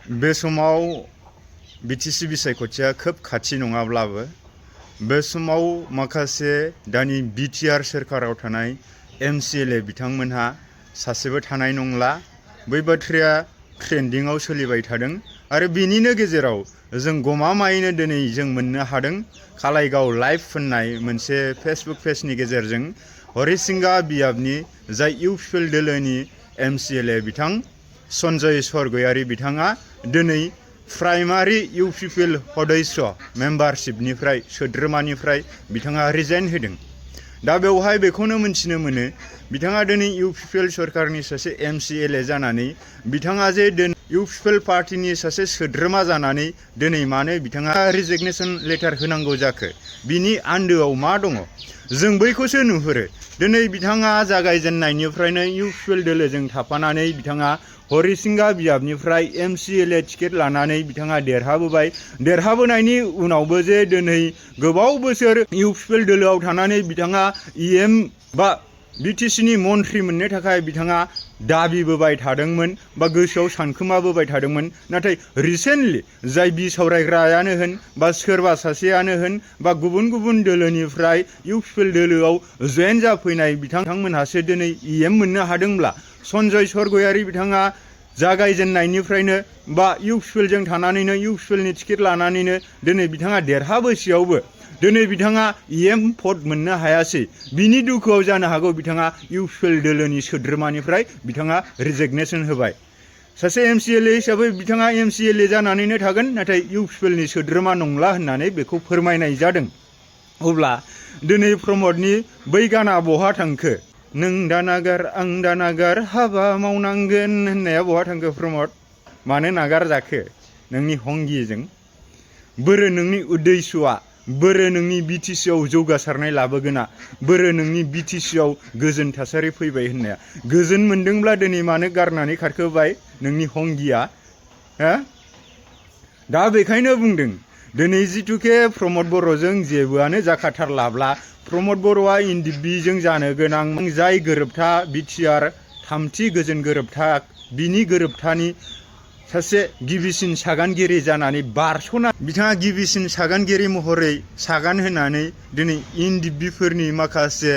बे समाव बिटिसि बिसायख'थिया खोब खाथि नङाब्लाबो बे समाव माखासे दानि बिटिआर सोरखाराव थानाय एमसिएलए बिथांमोनहा सासेबो थानाय नंला। बै बाथ्राया ट्रेन्डिंआव सोलिबाय थादों आरो बेनिनो गेजेराव जों गमामायैनो दिनै जों मोननो हादों खालाइगाव लाइभ होननाय मोनसे फेसबुक पेजनि गेजेरजों हरिसिंगा बियाबनि जाय इउपिपिएल दोलोनि एमसिएलए बिथां सन्जय सरगयारि बिथाङा दिनै प्राइमारि इउपिपिएल सदस्य मेम्बारशिपनिफ्राय सोद्रोमानिफ्राय बिथाङा रिजाइन होदों। दा बेवहाय बेखौनो मिन्थिनो मोनो बिथाङा दिनै इउपिपिएल सरकारनि सासे एमसिएलए जानानै बिथाङा जे दिनै इउपिपिएल पार्टिनि सासे सोद्रोमा जानानै दिनै मानो बिथाङा रिजिगनेसन लेटार होनांगौ जाखो बिनि आन्दोआव मा दङ जों बैखौसो नुहुरो। दिनै बिथाङा जागायजेननायनिफ्रायनो इउपिपिएल दोलोजों थाफानानै बिथाङा हरिसिंगा बियाबनिफ्राय एमसिएलए टिकेट लानानै बिथाङा देरहाबोबाय। देरहाबोनायनि उनावबो जे दिनै गोबाव बोसोर इउपिपिएल दोलोआव थानानै बिथाङा इएम बा बिटिसिनि मन्थ्रि मोननो थाखाय बिथाङा दाबिबोबाय थादोंमोन बा गोसोआव सानखोमाबोबाय थादोंमोन। नाथाय रिसेन्टलि जाय बिसावरायग्रायानो होन बा सोरबा सासेयानो होन बा गुबुन गुबुन दोलोनिफ्राय इउपिपिएल दोलोआव जयेन जाफैनाय बिथांमोनहासो दिनै इएम मोननो हादोंब्ला सन्जय सरगयारि बिथाङा जागायजेननायनिफ्रायनो बा इउपिपिएलजों थानानैनो इउपिपिएलनि टिकेट लानानैनो दिनै बिथाङा देरहाबोसेयावबो दिनै बिथाङा इएम भट मोननो हायासै। बिनि दुखुआव जानो हागौ बिथाङा इउपिपिएल दोलोनि सोद्रोमानिफ्राय बिथाङा रिजिगनेसन होबाय। सासे एमसिएलए हिसाबै बिथाङा एमसिएलए जानानैनो थागोन नाथाय इउपिपिएलनि सोद्रोमा नंला होननानै बेखौ फोरमायनाय जादों। अब्ला दिनै प्रमदनि बै गाना बहा थांखो नों दा नागार आं दा नागार हाबा मावनांगोन होननाया बहा थांखो प्रमद? मानो नागार जाखो नोंनि हंगिजों? बोरो नोंनि उद्देश्यआ बोरो नोंनि बिटिसिआव जौगासारनाय लाबोगोना बोरो नोंनि बिटिसिआव गोजोन थासारि फैबाय होननाया गोजोन मोनदोंब्ला दिनै मानो गारनानै खारखोबाय नोंनि हंगिया हो? दा बेखायनो बुंदों दिनै जिथुके प्रमद बर'जों जेबोआनो जाखाथारलाब्ला प्रमद बर'आ इन्डिबिजों जानो गोनां जाय गोरोबथा बिटिआर थामथि गोजोन गोरोबथा बिनि गोरोबथानि सासे गिबिसिन सागानगिरि जानानै बारस'ना बिथाङा गिबिसिन सागानगिरि महरै सागान होनानै दिनै इन्डिबिफोरनि माखासे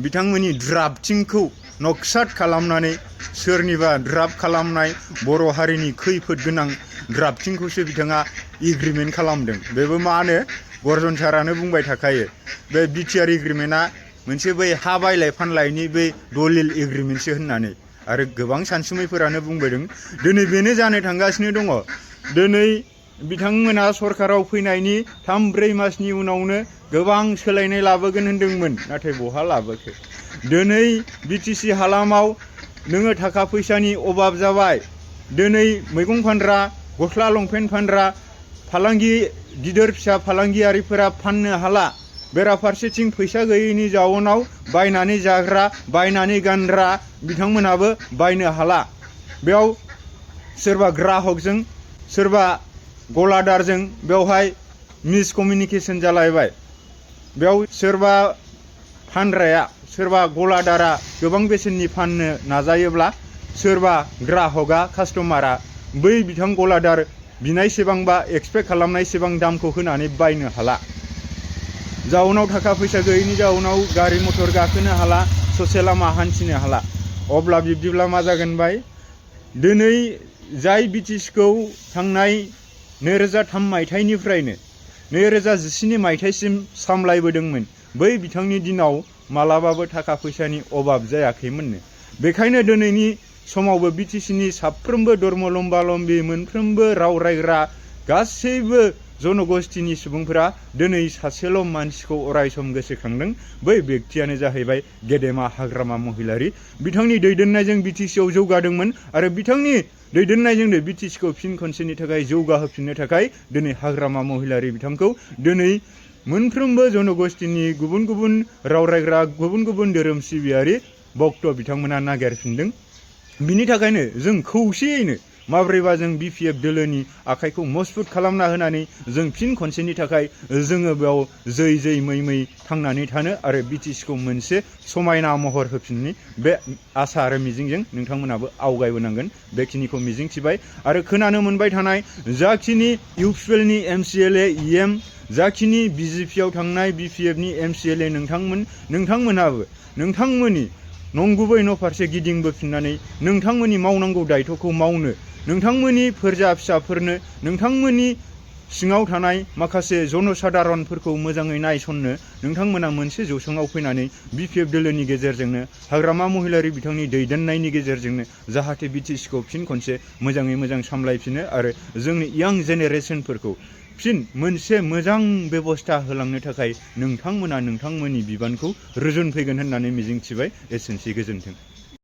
बिथांमोननि ड्राफ्टिंखौ नक्साद खालामनानै सोरनिबा ड्राफ्ट खालामनाय बर' हारिनि खैफोद गोनां ड्राफ्टिंखौसो बिथाङा एग्रिमेन्ट खालामदों। बेबो मा होनो गर्जन सारानो बुंबाय थाखायो बे बिटिआर एग्रिमेन्टआ मोनसे बै हा बायलाय फानलायनि बै दलिल एग्रिमेन्टसो होननानै आरो गोबां सानसुमैफोरानो बुंबोदों दिनै बेनो जानो थांगासिनो दङ। दिनै बिथांमोना सरकाराव फैनायनि 3-4 मासनि उनावनो गोबां सोलायनाय लाबोगोन होनदोंमोन नाथाय बहा लाबोखो? दिनै बिटिसि हालामाव नोङो थाखा फैसानि अभाब जाबाय। दिनै मैगं फानग्रा गस्ला लंपेन्ट फानग्रा फालांगि गिदिर फिसा फालांगियारिफोरा फाननो हाला। बेराफारसेथिं फैसा गैयैनि जाउनाव बायनानै जाग्रा बायनानै गानग्रा बिथांमोनाबो बायनो हाला। बेयाव सोरबा ग्राहकजों सोरबा गलादारजों बेवहाय मिसकमिउनिकेसन जालायबाय। बेयाव सोरबा फानग्राया सोरबा गलादारा गोबां बेसेननि फाननो नाजायोब्ला सोरबा ग्राहकआ कास्टमारा बै बिथां गलादार बिनायसेबां बा एक्सपेक्ट खालामनायसेबां दामखौ होनानै बायनो हाला। जाउनाव थाखा फैसा गैयैनि जाउनाव गारि मटर गाखोनो हाला ससे लामा हान्थिनो हाला। अब्ला बिब्दिब्ला मा जागोन बाय? दिनै जाय बिटिसिखौ थांनाय 2003 मायथाइनिफ्रायनो 2017 मायथाइसिम सामलायबोदोंमोन बै बिथांनि दिनाव मालाबाबो थाखा फैसानि अभाब जायाखैमोननो। बेखायनो दिनैनि समावबो बिटिसिनि साफ्रोमबो धर्मलम्बालम्बि मोनफ्रोमबो राव रायग्रा गासैबो जनगोष्ठीनि सुबुंफोरा दिनै सासेल' मानसिखौ अरायसम गोसोखांदों। बै व्यक्तियानो जाहैबाय गेदेमा हाग्रामा महिलारि। बिथांनि दैदेननायजों बिटिसिआव जौगादोंमोन आरो बिथांनि दैदेननायजोंनो बिटिसिखौ फिन खनसेनि थाखाय जौगाहोफिननो थाखाय दिनै हाग्रामा महिलारि बिथांखौ दिनै मोनफ्रोमबो जनगोष्ठीनि गुबुन गुबुन राव रायग्रा गुबुन गुबुन धोरोम सिबियारि भक्त बिथांमोना नागिरफिनदों। बिनि थाखायनो जों खौसेयैनो माब्रैबा जों BPF दोलोनि आखाइखौ मजबुत खालामना होनानै जों फिन खनसेनि थाखाय जोङो बेयाव जै मै थांनानै थानो आरो BTCखौ मोनसे समायना महर होफिननि बे आसा आरो मिजिंजों नोंथांमोनाबो आवगायबोनांगोन बेखिनिखौ मिजिंथिबाय। आरो खोनानो मोनबाय थानाय जाखिनि UPLनि MCLA EM जाखिनि BJPआव थांनाय BPFनि MCLA नोंथांमोनहाबो नोंथांमोननि नंगुबै न' फारसे गिदिंबोफिननानै नोंथांमोननि मावनांगौ दायथ'खौ मावनो, नोंथांमोननि फोरजा फिसाफोरनो, नोंथांमोननि सिङाव थानाय माखासे जनसाधारनफोरखौ मोजाङै नायसननो नोंथांमोना मोनसे जौसाङाव फैनानै BPF दोलोनि गेजेरजोंनो हाग्रामा महिलारि बिथांनि दैदेननायनि गेजेरजोंनो जाहाथे BTCखौ फिन खनसे मोजाङै मोजां सामलायफिनो आरो जोंनि यां जेनेरेसनफोरखौ फिन मोनसे मोजां बेबस्था होलांनो थाखाय नोंथांमोना नोंथांमोननि बिबानखौ रुजुनफैगोन होननानै मिजिंथिबाय। एसेनोसै, गोजोन्थों।